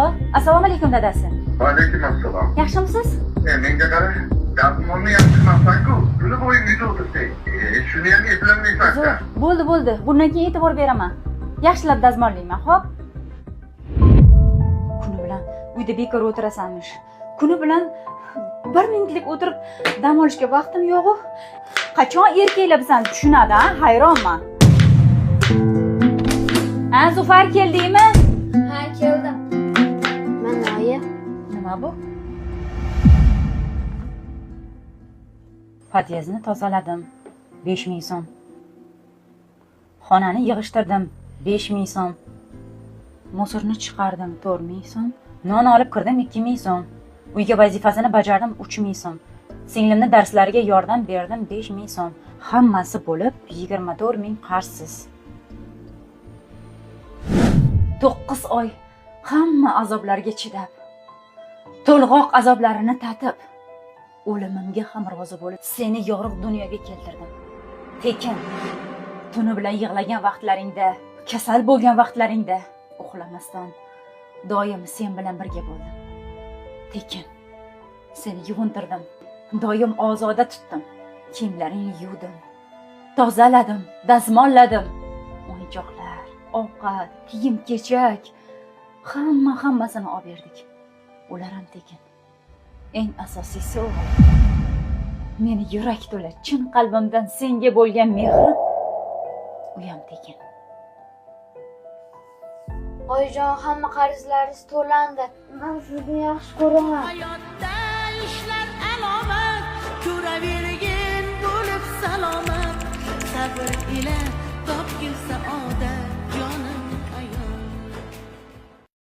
Alo, assalomu alaykum, dadasi. Va alaykum assalom. Yaxshimisiz? Menga qara, dazmolni ham qilmassan-ku, kuni bo'yi uyda o'tirsang. Shuni ham eplamaysan. Uzr. Bo'ldi, bo'ldi. Bundan keyin e'tibor beraman. Yaxshilab dazmollayman, xo'p? Kuni bilan uyda bekor o'tirasanmish. Kuni bilan bir minutlik o'tirib dam olishga vaqtim yo'q-u. Qachon erkaklar bizani tushunadi, a? Hayronman. Ha, Zufar, keldingmi? Ha, keldim. Mana, oyi. Nima bu? Podyezdni tozaladim. 5000 so'm. Xonani yig'ishtirdim. 5000 so'm. Мусор ni chiqardim. 4000 so'm. Non olib kirdim. 2000 so'm. Uyga vazifasini bajardim. 3000 so'm. Singlimni darslariga yordam berdim. 5000 so'm. Hammasi bo'lib 24 000 qarzsiz. 9 oy hamma azoblarga chidab, to'lg'oq azoblarini tatib, o'limimga ham rozi bo'lib, seni yorug' dunyoga keltirdim. Tekin. Tuni bilan yig'lagan vaqtlaringda, kasal bo'lgan vaqtlaringda uxlamasdan doim sen bilan birga bo'ldim. Tekin. Seni yuvintirdim. Doim ozoda tutdim. Kiyimlaringni yuvdim. Tozaladim, dazmolladim. O'yinchoqlar, ovqat, kiyim-kechak, hamma hammasini olib berdik. Ular ham tekin. Eng asosiysi, o'g'lim, meni yurak to'la, chin qalbimdan senga bo'lgan mehrim, u ham tekin. Oyijon, hamma qarzlaringiz to'landi. Men sizni yaxshi ko'raman. Hayotda ishlar alomat, ko'ravergin bo'lib salomat, sabr ila topgin.